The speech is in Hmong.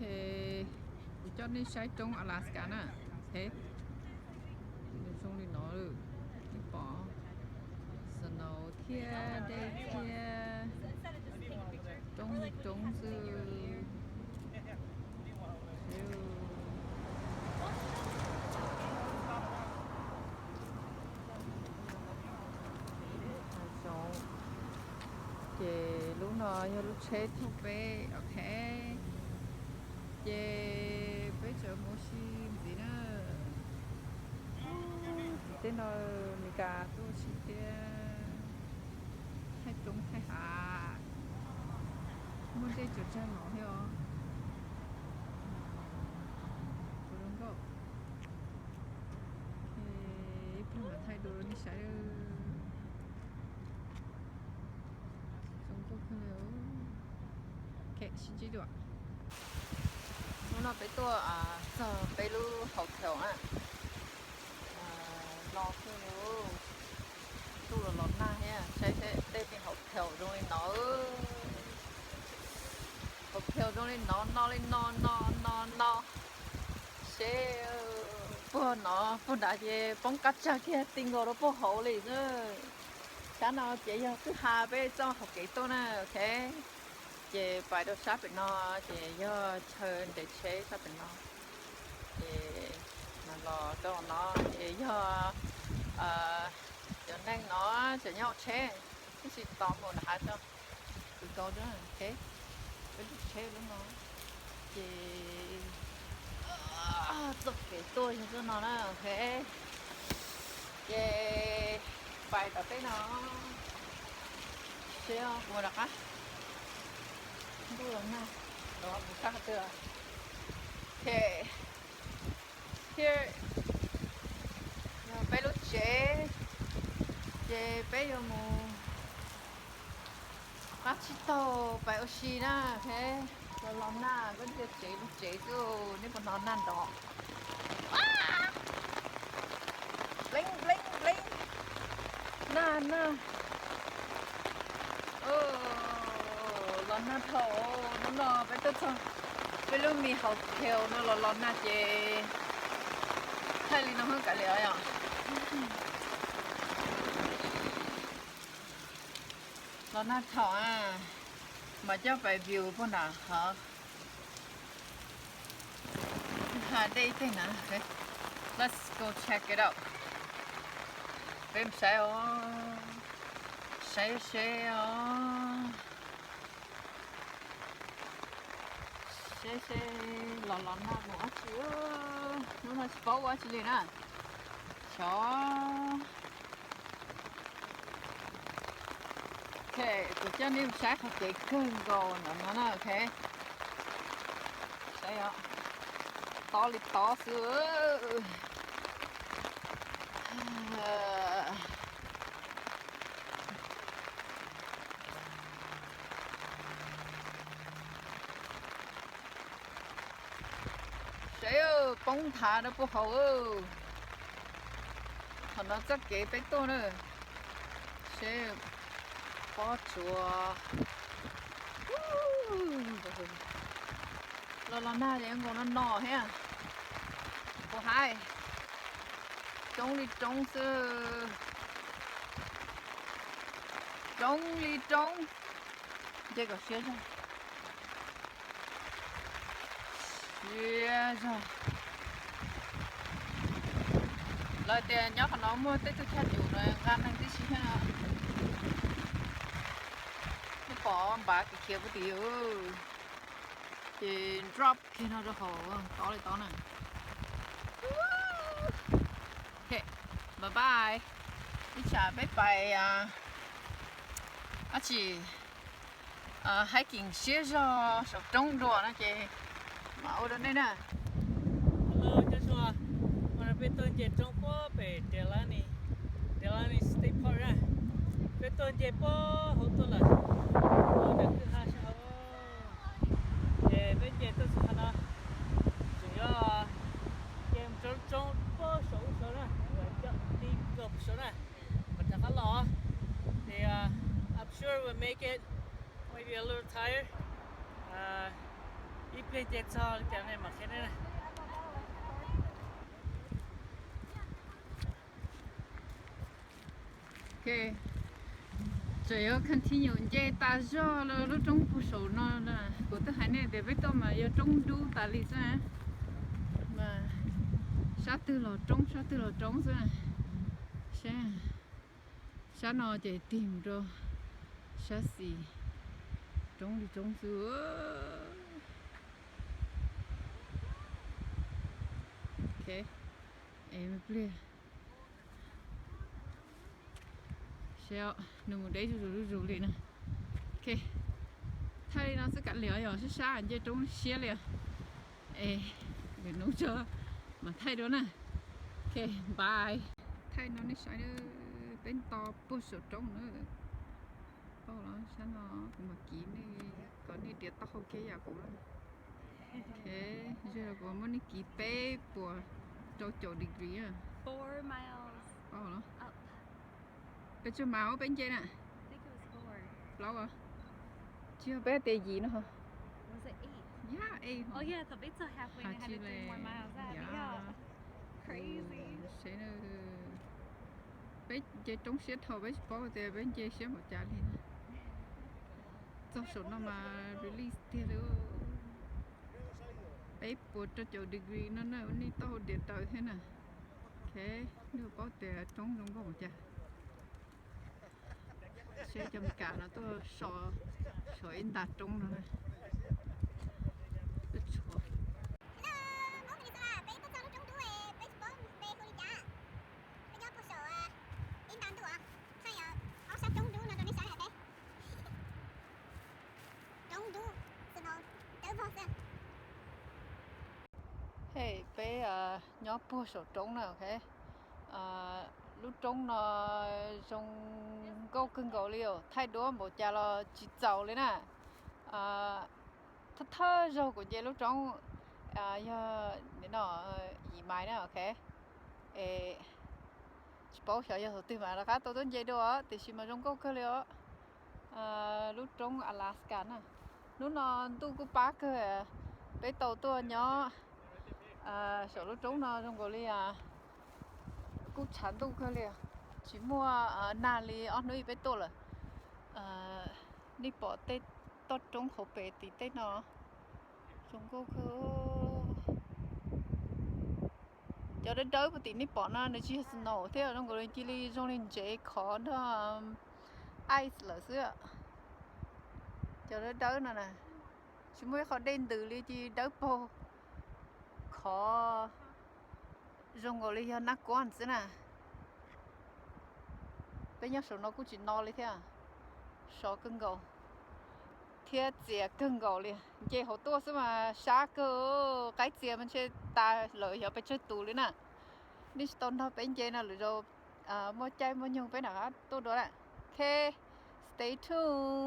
Ok, kuv coj nej saib roob Alaska na. Ok, zoo li no, nej pom snow thiab dej thiab, roob li roob xwb. Ces lub no yog lub tsheb thauj peb, ok. Ces peb tseem mus ua si ntxiv na. Tej no Meskas tuaj ua si thiab, thaij roob thaij hav, muaj dej tsaws tsag no thiab os. Zoo nkauj. Ib pliag mam thaij dua rau nej saib. Zoo nkauj kawg li. Ok, sib ntsib dua. Hnub no peb tuaj txog peb lub hotel na. Los kawg li, ntuj los los nag thiab, saib saib tej hotel zoo li no. Hotel zoo li no, no li no, no no no. Seb puag no puag nrad ces poob qab tsag kiag ti nkaus rau puag hauv li xwb. Sab no ces yog kwj ha peb txoj hauv kev tuaj na, ok. Ces pais rau sab pem no ces yog chaw nres tsheb sab pem no. Ces los rau no ces yog cov neeg no tseem nyob hauv tsheb, twb tsis tau mus nram hav tso. Kuv tau, ok, peb lub tsheb lub no. Ces txoj kev tuaj yog txoj no na, ok. Ces pais tom tej no, seb kuv rov qab, ntuj los nag, rov mus sab qhov twg. Ok, thiab yog peb lub tsev, ces peb yuav mus qab tsib taug pais ua si na, ok. Los los nag, peb lub tsev, lub tsev xwb, nej puas hnov nag nrov? Pleeb pleeb pleeb, nag nag. Los nag dhau, hnub no peb tuaj txog peb lub me hotel no los los nag ces thaij li no hab kav liam os yom. Los nag dhau, mam coj pais view puag nram hov. Ha dej tej na. Let's go check it out. Peb mus saib os, saib seb os. Seb seb los los nag mus dab tsi, hnub no tsis paub ua dab tsi li na. Xyov. Ok, kuv coj nej mus saib qhov kev kawg nkaus ntawm no na, ok. Saib os, tob li tob xwb. Seb poob nthav rau puag hauv. Qhov no txoj kev peb tuaj na. Seb pob tsuas. Los los nag es nkaus no no thiab. Puas haib? Roob li roob xwb. Roob li roob. Nce kom siab zog. Siab zog. Lawv tias nyob qhov no muaj tej tug thaj tswm no nqa neeg tib si thiab no. Nej pom npav kiv khiav puag tim, ces drop kiag no rau hauv, tob li tob na. Ok, bye bye. Ib tsam peb pais dab tsi hiking siab zog saum roob dua no ces mam ua rau nej na. Hello cov sua, ua no peb tuaj nce roob puag pem Delaney, Delaney State Park na. Peb tuaj nce puag hauv tuaj lawm, ua ntawm kwj ha sab hauv. Ces peb nce tuaj txog qhov no, tseem yuav nce mus rau lub roob puag saum ub saud na, coj ti nkaus puag saud na, kom rov qab los. Ces I'm sure we'll make it, maybe a little tired. Ib Pliag nce txog li cas ne mam qhia nej. Ok, tseem yuav continue nce tas zog lawm lub roob puag saum no na. Kuv twb hais nej tias peb tuaj mas yog roob dub tas li xwb. Mas sab twg los roob, sab twg los roob xwb. Sab, sab no ces tig mus rau sab xis, roob li roob xwb. Ok, es me pliag. Seb nws mus deb zuj zus zuj zus li na. Ok, thaij li no xwb kav liam, yog sab sab nce roob siab li. Es lwm hnub tso mam thaij dua na. Ok, bye. Thaij no nej saib, peb nto puag saum roob na. Paub los sab no kuv mam kiv nej kom nej nrhiav taub hau kiag yam kuv. Ok, kuv muab nej kiv peb puas rau caum degree na. Paub los peb tsawg mas peb nce na? Plaub os. Tsis yog peb tias yim no. Yam, seb, peb nce roob siab dhau, peb tsis paub tias peb nce siab npaum cas li. Txog saum no mas release tiag li. Peb puas rau caum degree no na, nej taub hau nrhiav raws thiab na. Ok, nej paub tias roob zoo nkauj npaum cas. Seb cov Meskas no tuaj so, so ib nta roob no na. Peb tuaj txog lub roob dub, peb tsis paub npe hu li cas. Peb nyob puag saum ib nta ntuj, thaij ob sab roob dub no rau nej saib na. Roob dub, snow dawb vog xwb. Hey, peb nyob puag saum roob na, ok. Lub roob no zoo nkauj kawg nkaus li os, thaij duab npaum cas los tsis txaus li na. Thawj thawj zaug kuv nce lub roob yog no, yim mais na, ok. Es tsis paub xyov yog thaum twg mas rov qab tau tuaj nce dua, tiam sis mas zoo nkauj kawg li os. Lub roob Alaska na, hnub no ntuj kuj pab kawg, peb tau tuaj nyob saum lub roob no zoo nkaus li kuj tshav ntuj kawg li, tsis muaj nag li ob hnub peb tuaj lawm. Nej pom tej toj roob hauv pes tim tej no zoo nkauj kawg. Cov dawb dawb puag tim nej pom no nws tsis yog snow thiab, zoo nkaus li cia li zoo li ntsev khov nrog ice lawm xwb. Cov dawb dawb no na, tsis muaj ib qho dej ntws li, cia li dawb paug khov zoo nkaus li yog nab kuab xwb na. Peb nyob saum no kuj tsis no li thiab, sov kawg nkaus thiab txias kawg nkaus li. Nce hauv tuaj xwb mas sab kawg, qaib txias mas ntshe tas lawm xyov pes tsawg tus li na. Nej tsis tau nrog peb nce no, lwm zaus muaj caij muaj nyoog peb rov qab tuaj dua na. Ok, stay tuned.